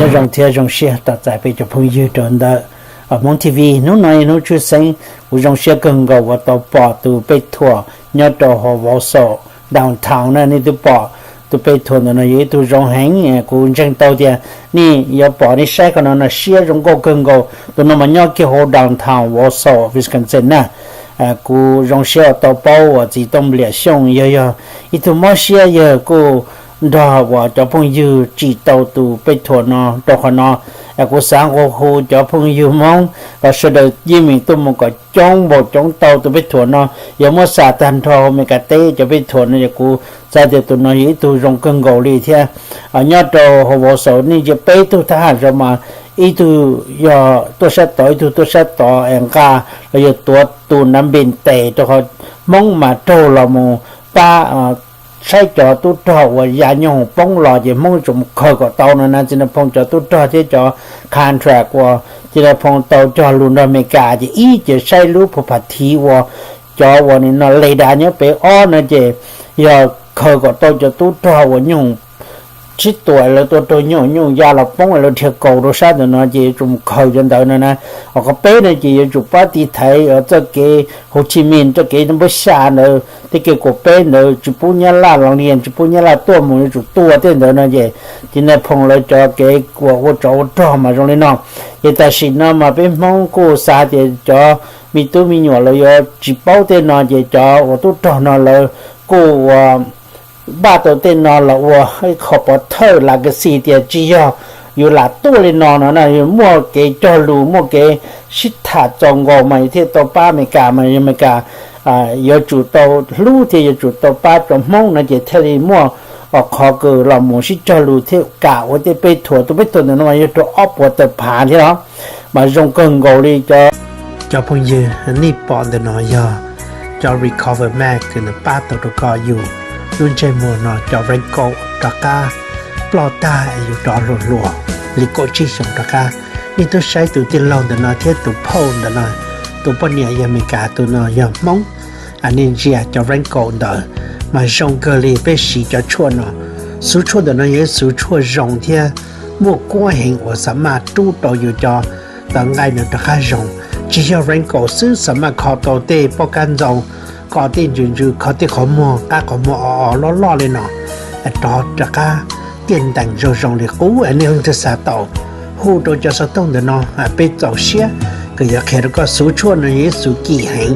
Nyob zoo thiab zoo siab tos txais peb cov phooj ywg rau ntawm Hmoob T V. Hnub no yog hnub tshwj xeeb, kuv zoo siab kawg nkaus uas tau pom tus pej thuam nyob rau hauv Wausau downtown na. Nej twb pom tus pej thuam ntawm no yog ib tug zoo heev, kuv ntseeg tau tias nej yuav pom nej saib qhov no no siab zoo nkauj kawg nkaus. Tus no mas nyob kiag hauv downtown Wausau, Wisconsin na. Kuv zoo siab uas tau paub uas txiv Tooj Npliam Xyooj yog, yog ib tug mob siab yawg kuj nrog uas cov phooj ywg tsim tau tus pej thuam no rau qhov no. Kuv xav nqua hu cov phooj ywg Hmoob los sawv daws yeej meem tuaj mus kom coob npaum coob tau tus pej thuam no. Yog muab xa tag nrho Amelikas teb cov pej thuam no ces kuv xav tias tus no yog ib tug zoo kawg nkaus li thiab. Nyob rau hauv Wausau nej ntsia peb tug thab ham zos mas ib tug yog tuaj sab tod, ib tug tuaj sab tod es nqa los yog tuav tus nav npes tes rau qhov Hmoob mas raug los mus pab saib cov tub rog uas ya nyuj hoom poob los ces Hmoob tsuas mus khaws kom tau no na. Txiv Nais Phoom cov tub rog thiab cov contract uas Txiv Nais Phoom tau cog lus nrog Amelikas ces ib ces saib lub phu pha thiv uas cov uas nim no le dav nyob pem ob no ces yog khaws kom tau cov tub rog uas nyuj hoom sib tua lawv tua raug nyuj hoom nyuj ya los poob lawv dhia kaus rau sab ntawm no ces yuav tsum mus khaws cov ntawd no na. Qhov peb no ces yuav tsum pab tiv thaiv txoj kev Hồ Chí Minh, txoj kev npuab xya ntawd, tej kev kaum peb ntawd tsis pub Nyab Laj los li, tsis pub Nyab Laj tuaj mus, yuav tsum tua tej ntawd no ces Txiv Nais Phoom lawv cov kev uas ua tsov ua rog mas zoo li no. Ces tam sim no mas peb Hmoob kuj xav tias cov me tub me nyuam lawv yuav tsis paub tej no ces cov uas tub rog no lawv kuj uas npaj tau tej no los ua ib qho pov thawj legacy tias tsis yog yus lam tuaj li no no na, yus muaj kev cog lus, muaj kev sib tham txaus nkaus mas yus thiaj tau pab Amelikas, mas Amelikas yuav tsum tau hlub thiab yuav tsum tau pab cov Hmoob no ces thiaj li muaj qhov kws los mus sib cog lus thiab kam ua tej pej thuam. Tus pej thuam ntawm no mas yog rau ob puas tawm phav thiab los mas zoo kawg nkaus li. Cov phooj ywg, nej pom ntawm no yog cov recover mask kws nws pab tau rau kom yus lub ntsej muag no cov wrinkle rov qab ploj tag es yus rov hluas hluas li kaum tsib xyoos rov qab. Nej twb saib tus tij laug ntawm no thiab tus phauj ntawm no, tus poj niam yog Amelikas, tus no yog Hmoob. Nej ntsia cov wrinkle ntawd mas zoo kawg li. Peb siv cov tshuaj no, xuv tshuaj ntawm no yog ib xuv tshuaj zoo thiab muaj kuab heev uas xa maj rub rau yus cov tawv nqaij no rov qab zoo. Tsis yog wrinkle xwb, xa maj kho tau tej poj kab ntxoo, kho tej ntsws ntsws, kho tej qhov muag, qab qhov muag o o loj loj li no rov rov qab tiaj ntees zoo zoo li qub. Nej leej twg xav tau, hu rau cov xov tooj ntawm no. Peb txaus siab kws yuav qhia rau koj, xuv tshuaj no yog ib xuv kim heev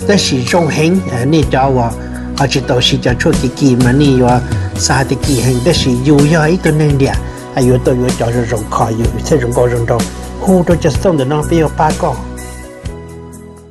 tab sis zoo heev. Nej cov uas ho tsis tau siv cov tshuaj kim kim mas nej yuav xav tias kim heev tab sis yus yog ib tug neeg liam, yuav tau yuav cov zoo zoo kho yus thiaj zoo nkauj zoo nraug. Hu rau cov xov tooj ntawm no peb yuav pab koj.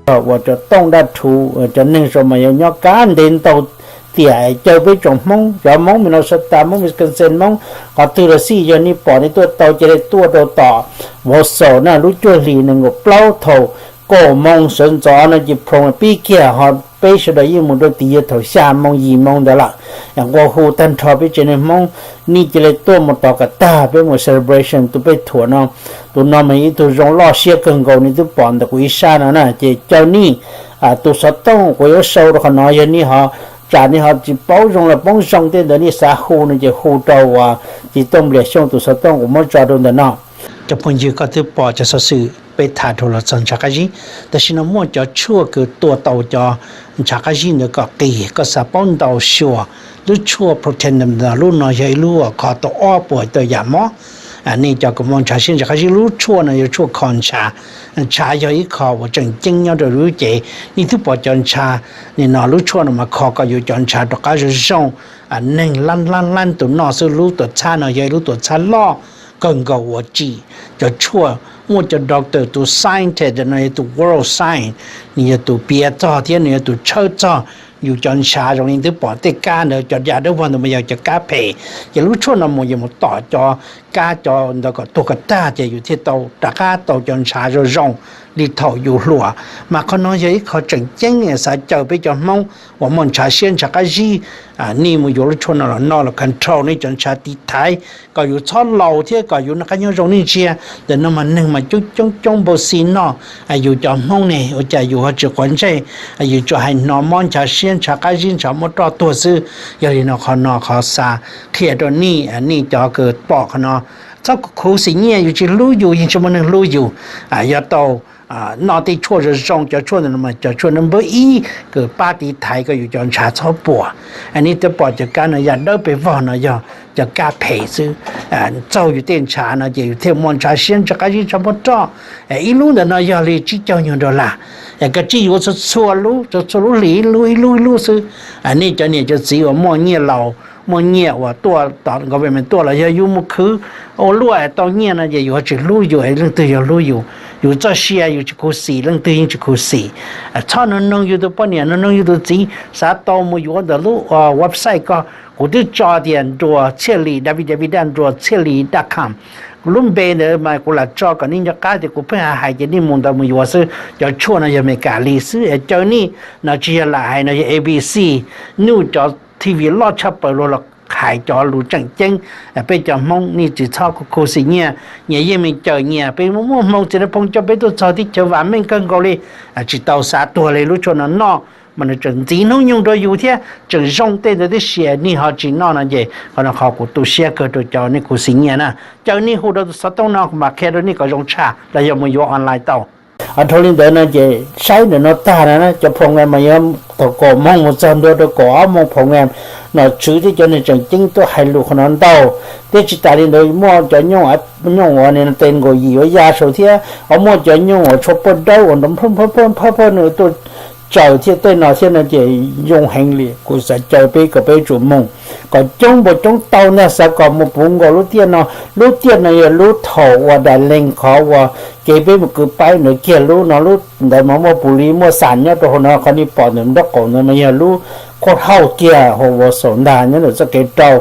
Uas cov tooj dab rhuv, cov neeg zoo mas yuav nyob kab ntev ntau tiam caw peb tsoom Hmoob, cov Hmoob Minnesota, Hmoob Wisconsin, Hmoob qhov twg los xij, yog nej pom nej tuaj tau ces nej tuaj rau tom Wausau na, lub cuaj hlis nees nkaum plaub thaum kaum moos sawv ntxov no ces ploog pib kiag ho peb sawv daws yeej mus rau tim yog thaum xya moos yim moos ntawd lawm. Nqua hu tag nrho peb tsev neeg Hmoob, nej cia li tuaj mus tos kom tag peb mus celebration tus pej thuam no. Tus no mas ib tug zoo loj siab kawg nkaus, nej twb pom ntawm kuv ib sab no na, ces caw nej tus xov tooj kuv yuav sau rau qhov no, yog nej ho tsam nej ho tsis paub zoo los poob zoo tej ntawd nej xav hu no ces hu rau uas txiv Tooj Npliam Xyooj tus xov tooj kuv muab tso rau ntawm no. Cov phooj ywg, koj twb pom cov xov xwm peb tham dhau los txog ntshav qab zib. Tam sim no muaj cov tshuaj kws tua tau cov ntshav qab zib ntawd kom qis. Koj xav paub ntau xyuas lub tshuaj Protandim no, lub no yog ib lub uas kho tau ob puas tawm yam mob. Nej cov kws muaj ntshav siab ntshav qab zib, lub tshuaj no yog tshuaj kho ntshav. Ntshav yog ib qho uas tseem ceeb nyob rau lub cev. Nej twb pom cov ntshav, nim no lub tshuaj no mas kho kom yus cov ntshav rov qab zoo zoo. Neeg lab lab lab tus noj xwb, lub tuam txhab no yog ib lub tuam txhab loj kawg nkaus uas tsim cov tshuaj. Muaj cov doctor, tus scientist no yog tus world science, nws yog tus piav txog thiab nws yog tus tshawb txog yus cov ntshav. Zoo li twb pom tej kab ntawd, cov da dawb vog ntawd mas yog cov kab phem, ces lub tshuaj no mus yog mus tom cov kab cov ntawd kom tuag kom tag ces yus thiaj tau rov qab tau cov ntshav zoo zoo li thaum yus hluas. Mas qhov no yog ib qho tseem ceeb xav caw peb cov Hmoob uas muaj ntshav siab ntshav qab zib, nej mus yuav lub tshuaj no los noj los control nej cov ntshav, tiv thaiv kom yus txhob laus thiab kom yus noj qab nyob zoo. Nej ntsia ntawm no mas neeg mas coob coob coob npau xi noj. Yus cov Hmoob ne ua cas yus ho tsis quav ntsej, yus tsuas hais hnov mob ntshav siab ntshav qab zib ntshav muab roj tuag xwb. Yog li no qhov no qhov xav qhia rau nej, nej cov kws pom qhov no txhob khuv xim nyiaj, yus tsis hlub yus yeej tsis muaj neeg hlub yus. Yog tau noj tej tshuaj zoo zoo, cov tshuaj ntawd mas cov tshuaj no npawb ib kws pab tiv thaiv kom yus cov ntshav txhob puas. Nej twb pom cov kab no yam dawb pes vog no yog cov kab phem xwb. Txaug yus tej ntshav no ces yus thiaj muaj ntshav siab, ntshav qab zib, ntshav muaj roj. Ib lub ntawm no yog li tsib caug nyuag dollar. Koj tsij yuav txhua txhua lub, txhua txhua lub hlis ib lub ib lub ib lub xwb. Nej cov niam cov txiv uas muaj nyiaj laus, muaj nyiaj uas tuaj tom government tuaj los yog yus mus khwv ua luaj tau nyiaj no ces yus ho tsis hlub yus, leej twg yuav hlub yus? Yus txoj sia yus tsis khuv xim, leej twg yeej tsis khuv xim. Txhob nug noog yus tus poj niam, nug noog yus tus txiv, xav tau mus yuav ntawm lub website ko, kuv twb tso tias nruas txhiaj li, www nruas txhiaj li dot com. Lub npe ntawd mas kuv lam tso kom nej nco qab tias kuv pheej hais hais ces nej mus ntawd mus yuav xwb. Cov tshuaj no yog Meskas li xwb, caw nej, no tsis yog lam hais, no yog A B C News, cov T V loj tshaj plaws luag los hais cov lus tseem ceeb. Peb cov Hmoob nej tsis txhob khuv xim nyiaj, nyias yeej meem cawm nyias. Peb muaj muaj hmoo txiv nab phooj coj peb tuaj txog teb chaws vam meej kawg nkaus li, tsis tau xav tuag li. Lub tshuaj no noj mas nws tseem ntxiv hnub nyoog rau yus thiab tseem zoo tej ntawd tib si, nej ho tsis noj no ces qhov no qhov kuv tu siab kawg rau cov nej khuv xim nyiaj na. Caw nej hu rau tus xov tooj no kuv mam qhia rau nej kom zoo tshaj los yog mus yuav online tau. Dhau li ntawd no ces saib ntawm no tag na, cov program mas yog thaum kaum moos mus txog ntua rau kaum ob moos program, nom tswv thiab cov neeg tseem ceeb tuaj hais lus qhov no ntau. Thiab tsis tas li ntawd muaj cov nyooj uas tes nkaum yim yuav ya saud thiab, ho muaj cov nyooj uas tshuaj paj dawb uas nrov nphawj nphawj nws tuaj tsaws thiab tej no thiab no ces zoo heev li. Kuv xav caw peb kom peb tsum moog kom coob npaum coob tau ntag, xav kom mus puv nkaus lub tiaj no. Lub tiaj no yog lub thaum uas dais leeg qhov uas kev peb mus kwv paib ntawd kiag, lub no lub ntawd mas muaj pus li muaj xam nyob rau hauv no, qhov nej pom ntawm nraub qaum ntawd mas yog lub courthouse kiag hauv Wausau ntag nyob ntawm txoj kev rau.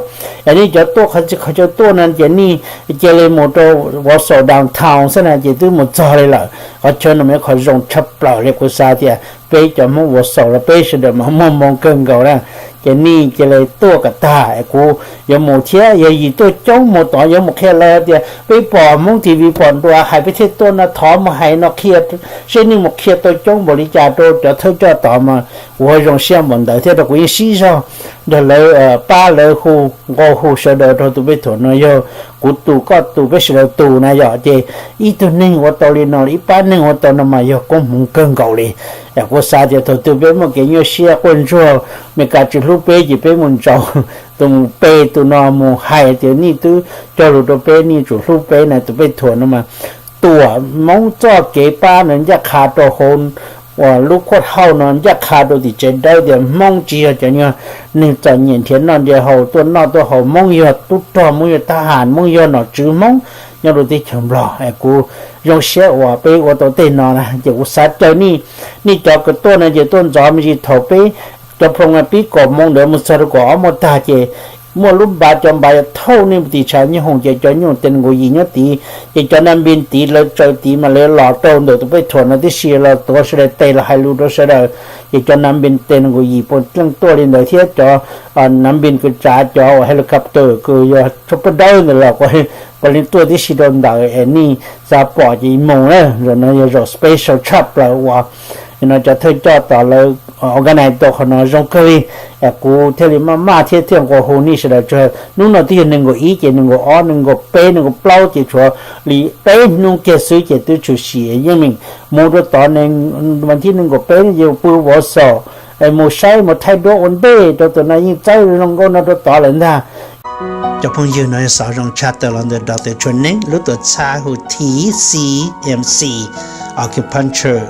Es nej cov tuaj qhov txhia qhov chaw tuaj no ces nej cia li mus rau Wausau downtown xwb na ces twb mus txog li lawm. Qhov chaw no mas yog qhov zoo tshaj plaws li, kuv xav tias peb cov Hmoob Wausau los peb sawv daws mas muaj hmoo kawg nkaus na. Ces nej cia li tuaj kom tag es kuv yuav mus thiab. Yog yim tuaj coob mus tod yuav mus qhia lawv tias peb pom Hmoob T V pom nruas hais peb thiaj tuaj no, thov mus hais no qhia, seb nej mus qhia tau coob npaum li cas rau cov thawj coj tod mas kuv ho zoo siab npaum ntawd thiab rau kuv yeej sib zog nrog lawv pab lawv hu, nqua hu sawv daws rau tus peb thuam no yog kuv tus koj tus peb sawv daws tus na yom. Ces ib tug neeg ua tau li no, ib pab neeg ua tau no mas yog koob hmoov kawg nkaus li. Kuv xav tias thaum twg peb muaj kev nyuaj siab quaj ntsuag, Meskas tsis hlub peb ces peb mus ntsaum tus mus pe tus no mus hais tias nej twb cog lus rau peb, nej tsum hlub peb na. Tus peb thuam no mas tuam Hmoob txoj kev pab no ncaj qha rau hauv uas lub courthouse no, ncaj qha rau tim tsev dawb tias Hmoob tsis yog cov nyuag neeg txom nyem nrhiav noj nrhiav haus tuaj noj tuaj haus. Hmoob yog tub rog, Hmoob yog thab ham, Hmoob yog nom tswv Hmoob nyob rau teb chaws Nplog. Kuv zoo siab uas peb ua tau tej no na ces kuv xav caw nej, nej cov kws tuaj no ces tuaj ntxov me ntsis thaum peb cov program pib kaum moos ntawd mus txog rau kaum ob moos tag ces muaj lub npav, cov npav yuav thauj nej mus tim tshav nyooj hoom ces cov nyooj tes nkaus yim nyob tid ces cov nav npis tid lawv tsaws tid mas lawv los rau ntawm tus peb thuam no tib si, los tuav sawv daws tes los hais lus rau sawv daws. Ces cov nav npis tes nkaus yim puav leej tuaj li ntawd thiab cov nav npis kws tsav cov uas helicopter kws yog tshuaj paj dawb ntawd los puav leej tuaj tib si rau ntawd. Es nej xav pom ces mus na, zaum no yog zaum special tshaj plaws uas no cov thawj coj tom lawv organize tau qhov no zoo kawg li. Kuv thiaj li maj maj thiab thiaj nqua hu nej sawv daws tso. Hnub no twb yog nees nkaum ib ces nees nkaum ob, nees nkaum peb, nees nkaum plaub ces tshuav li peb hnub kiag xwb ces twb tshwm sim yeej meem mus rau tod. Nees, vas thib nees nkaum peb ces pw Wausau, mus saib mus thaij duab ua ntej rau tus no yeej txawb zoo nkauj no rau tod lawm ntag. Cov phooj ywg, no xov zoo tshaj tawm los ntawm Doctor Tshua Neeb lub tuam txhab hu T C M C, acupuncture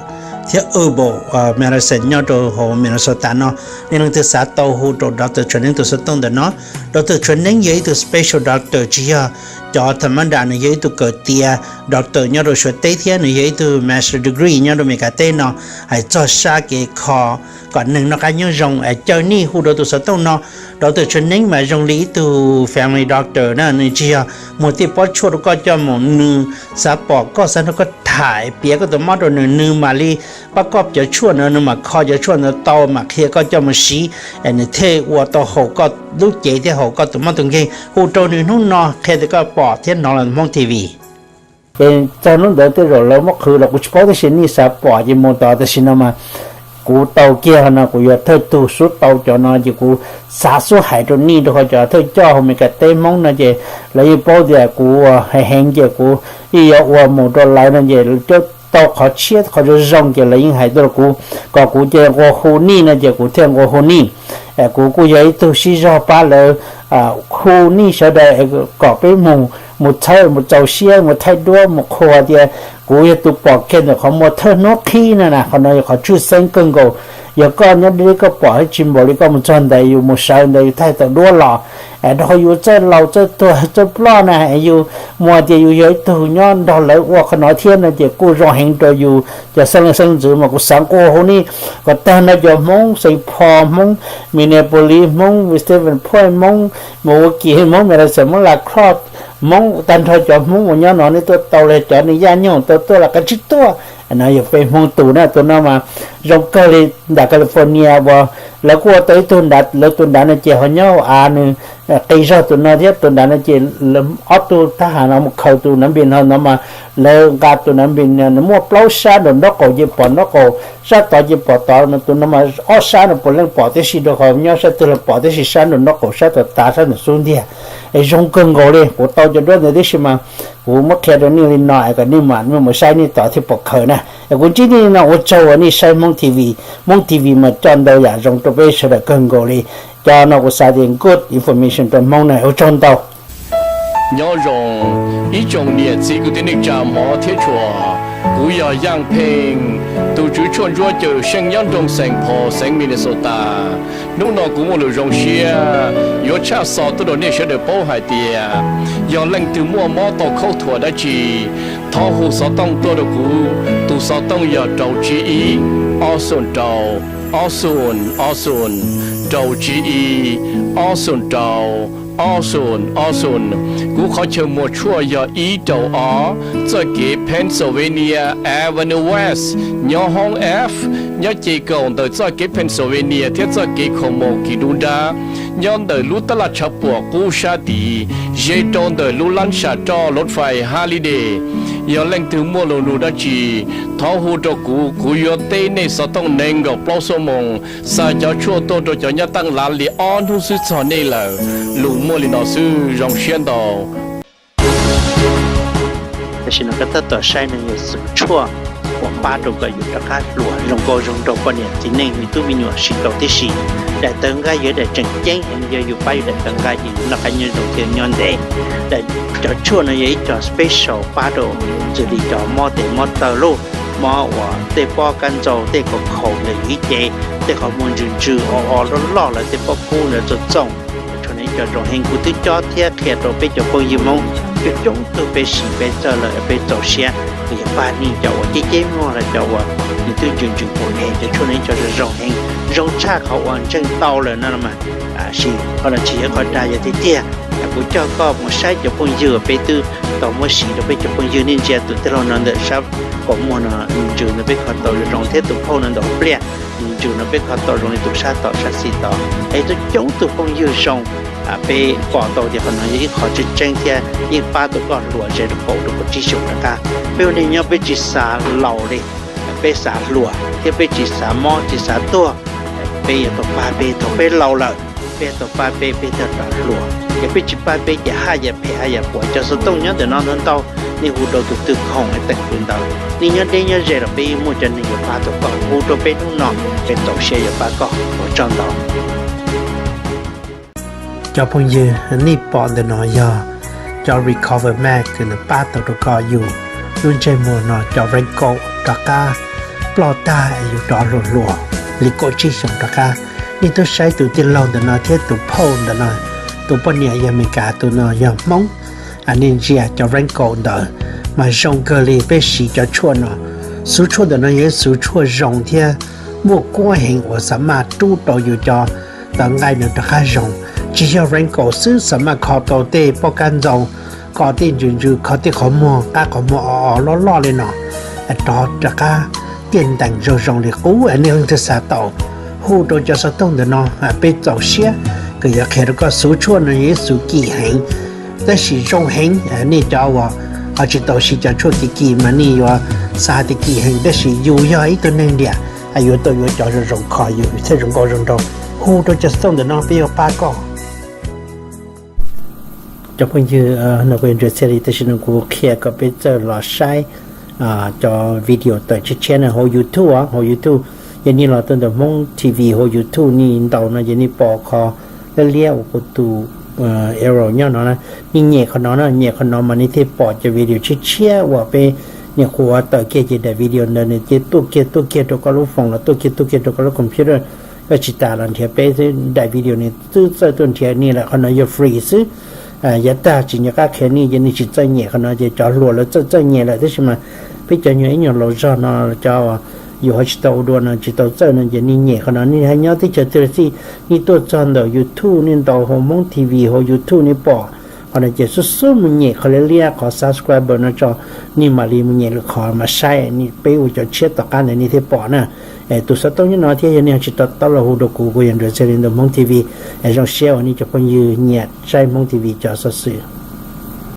thiab herbal medicine nyob rau hauv Minnesota no. Nej leej twg xav tau hu rau Doctor Tshua Neeb tus xov tooj ntawm no. Doctor Tshua Neeb yog ib tug special doctor, tsis yog cov tha ma da, nws yog ib tug kawm tiav doctor nyob rau Suav teb thiab nws yog ib tug master degree nyob rau Meskas teb no, hais txog sab kev kho kom neeg noj qab nyob zoo. Caw nej hu rau tus xov tooj no. Doctor Tshua Neeb mas zoo li ib tug family doctor na, nws tsis yog muag tej pob tshuaj rau koj coj mus, nws xav pom koj, xav nrog koj tham, piav koj tus mob rau nws, nws mam li pab koj cov tshuaj ntawd, nws mam kho cov tshuaj ntawd tau mam qhia koj coj mus siv, nws thiaj ua tau haum koj lub cev thiab haum koj tus mob tus nkeeg. Hu rau nws hnub no qhia tias koj pom thiab hnov los Hmoob T V. Ces txog hnub ntawd tej zaum lawv muab qhwv los kuv tsis paub, tab sis nej xav pom ces mus tod tam sim no mas Kuv tau kiag no kuv yog thawj tug xub tau cov no ces kuv xav xub hais rau nej rau qhov cov thawj coj hauv Meskas teb Hmoob no ces lawv yeej paub tias kuv ua heev heev ces kuv yeej yuav ua mus rau lawv no ces tau qhov tshiab qhov zoo zoo ces lawv yeej hais tuaj rau kuv kom kuv ces nqua hu nej no ces kuv thiaj nqua hu nej. Kuv kuj yog ib tug sib zog pab lawv, hu nej sawv daws kom peb mus, mus txhawb mus txaus siab mus thaij duab mus qhuas tias kuv yog tus pom kiag ntawm qhov muag thawj hnub qhib no na, qhov no yog qhov tshwj xeeb kawg nkaus. Yog koj nyob deb koj pom tsis npaum li koj mus txog ntawd yus mus sawv ntawd yus thaij tau duab los, rau qhov yus txawj laus txawj tuag txawj ploj na, yus mus tias yus yog ib tug nyob nrog lawv ua qhov no thiab no ces kuj zoo heev rau yus cov xeeb leej xeeb ntxwv mas kuv xav nqua hu nej kom tag nrho cov Hmoob Saint Paul, Hmoob Minneapolis, Hmoob Stevens Point, Hmoob Milwaukee, Hmoob Madison, Hmoob La Crosse, Hmoob tag nrho cov Hmoob uas nyob no nej tuaj tau los cov neeg yaj nyoog tau tuaj los kav tsij tuaj. No yog peb Hmoob tus na, tus no mas zoo kawg li. Nram California uas lawv kuj ua tau ib tug nrad, lawv tus nrad no ces ho nyob hauv av nws qis zog tus no thiab tus nrad no ces ob tug thab ham no mus khaws tus nav npis no no mas lawv nqa tus nav npis no nws muaj plaub sab nraum nraub qaum ces pom nraub qaum, sab tod ces pom tod, tus no mas ob sab no puav leej pom tib si rau qhov nyob sab twg los pom tib si, sab nraum nraub qaum sab tom tav sab nraum xub ntiag. Es zoo kawg nkaus li, kuv tau cov duab ntawd tib si mas kuv muab qhia rau nej li no es kom nej mam mus saib nej tod thiaj pom khaws na. Es kuv ntsib nej li no ua tsaug uas nej saib Hmoob T V. Hmoob T V mas coj ntau yam zoo rau peb sawv daws kawg nkaus li. Cov no kuv xav tias good information rau Hmoob na, ua tsaug ntau. Nyob zoo ib tsoom niam txiv kwv tij neej tsa hmov thiab tshua, kuv yog Yaj Pheej, tus tswv tshuaj ntsuab cawm seej nyob nroog Saint Paul, xeev Minnesota. Hnub no kuv muaj lus zoo siab yuav tshaj xov tuaj rau nej sawv daws paub hais tias yog leej twg muaj mob tau khaub thuas dab tsi, thov hu xov tooj tuaj rau kuv. Tus xov tooj yog rau tsib ib, ob xoom rau, ob xoom ob xoom, rau tsib ib, ob xoom rau, ob xoom ob xoom. Kuv qhov chaw muag tshuaj yog ib rau ob, txoj kev Pennsylvania Avenue West, nyob hoob F, nyob ce kaum ntawm txoj kev Pennsylvania thiab txoj kev Commerce kis dub nrab, nyob ntawm lub tab laj tshav puam qub sab tid, ze rau ntawm lub lab sam roj lov fais Holiday. Yog leej twg muaj lus nug dab tsi, thov hu rau kuv, kuv yuav teb nej xov tooj nees nkaum plaub xuab moos, xa cov tshuaj tuaj rau cov nyob teej lav li ob hnub xwb txog nej lawm. Lus muaj li no xwb, zoo siab ntau. Tam sim no koj tab tom saib no yog xov tshuaj uas pab rau kom yus rov qab hluas zoo nkauj zoo nraug poj niam txiv neej me tub me nyuam siv tau tib si. Daim tawv nqaij yog daim tseem ceeb heev, yog yus pab yus daim tawv nqaij ces yus noj qab nyob zoo thiab nyob ntev. Cov tshuaj no yog ib co special pab rau xws li cov mob tes mob taw lauj, mob uas tej pob kab ntxau tej khov khaum ntawm yus ib ce, tej qhov muag ntsws ntsws o o loj loj lawm tej pob kub ntawd txoom txoom. Tshuaj no ib co zoo heev, kuv twb cob thiab qhia rau peb cov phooj ywg Hmoob coob coob tug peb siv peb txawj lawm peb txaus siab. Kuv yuav pab nej cov uas ceb ceb muag los cov uas nws twb ntsws ntsws pum es cov tshuaj no ib co zoo zoo heev, zoo tshaj qhov uas ntseeg tau lawm no mas. Tab sis qhov no tsis yog qhov dag, yog tiag tiag kuv coj koj mus saib cov phooj ywg uas peb twb tau muab siv rau peb cov phooj ywg. Nej ntsia tus tij laug no ntawm sab kaum muag no ntsws ntawm peb kho tau zoo thiab tus phauj no ntawm hauv pliaj ntsws no peb kho tau zoo li tus sab tom sab xis tod. Es coob coob tug phooj ywg zoo, peb pom tau tias qhov no yog ib qho tseeb tseeb thiab yeej pab tau koj hluas ze rau kaum rau kaum tsib xyoos rov qab. Peb ua neeg nyob peb tsis xav laus li, peb xav hluas thiab peb tsis xav mob tsis xav tuag. Peb yuav tau pab peb thaum peb laus lawm, peb yuav tau pab peb peb thiaj rov hluas. Yog peb tsis pab peb ces haj yam phem haj yam puas. Cov xov tooj nyob ntawm no ntau ntau, nej hu rau tus twg khoom teem tus ntawd. Nej nyob deb nyob ze los peb yeej muaj cov neeg yuav pab tau koj. Hu rau peb hnub no, peb txaus siab yuav pab koj. Ua tsaug ntau. Cov phooj ywg, nej pom ntawm no yog cov Recover Mask nws pab tau rau koj yus lub ntsej muag no cov wrinkle rov qab ploj tag es yus rov hluas hluas li kaum tsib xyoos rov qab. Nej twb saib tus tij laug ntawm no thiab tus phauj ntawm no, tus poj niam yog Amelikas, tus no yog Hmoob. Nej ntsia cov wrinkle ntawd mas zoo kawg li. Peb siv cov tshuaj no, xuv tshuaj ntawm no yog ib xuv tshuaj zoo thiab muaj kuab heev uas xa maj rub rau yus cov tawv nqaij no rov qab zoo. Tsis yog wrinkle xwb, xa maj kho tau tej pob kab ntxau, kho tej ntsws ntsws, kho tej qhov muag qab qhov muag o o loj loj li no rov rov qab tiaj ntees zoo zoo li qub. Nej leej twg xav tau, hu rau cov xov tooj ntawm no, peb txaus siab kws yuav qhia rau koj. Xuv tshuaj no yog ib xuv kim heev tab sis zoo heev. Nej cov uas ho tsis tau siv cov tshuaj kim kim mas nej yuav xav tias kim heev tab sis yus yog ib tug neeg liam Yuav tau yuav cov zoo zoo kho yus thiaj zoo nkauj zoo nraug. Hu rau cov xov tooj ntawm no peb yuav pab koj. Cov phooj ywg, no kuv yuav nrhiav txhia li, tam sim no kuv qhia kom peb txawj los saib cov video tawm tshiab tshiab no hauv YouTube, hauv YouTube. Yog nej los tau ntawm Hmoob T V hauv YouTube nej ntaus no ces nej pom qhov liab liab uas kuv tus arrow nyob no na. Nej nyem qhov no na, nyem qhov no mas nej thiaj pom cov video tshiab tshiab uas peb nyuam qhuav tawm kiag ces daim video ntawd nws ces tuaj kiag tuaj kiag rau koj lub phone los tuaj kiag tuaj kiag rau koj lub computer. Koj tsis tas los nrhiav peb xwb, daim video nws twb txawj tuaj nrhiav nej lawm. Qhov no yog free xwb. Yav tag tsis nco qab qhia nej ces nej tsis txawj nyem qhov no ces cov hluas lawv txawj txawj nyem lawm, tab sis mas peb cov nyuag ib nyuag laus zog no, cov yus ho tsis tau ua dua no tsis tau txawj no ces nej nyem qhov no. Nej nyob teb chaws twg los xij, nej tuaj txog ntawm YouTube nej ntaus hauv Hmoob T V hauv YouTube nej pom qhov no ces xub xub mus nyem qhov liab liab qhov subscribe no tso, nej mam li mus nyem lwm qhov mas saib peb ua cov tshiab tom qab ntawd nej thiaj pom na. Tus xov tooj nyob no thiab yog nej ho tsis to taub los hu rau kuv, kuv yuav nrhiav txhia li ntawm Hmoob T V. Zoo siab uas nej cov phooj ywg nyiam saib Hmoob T V cov xov xwm.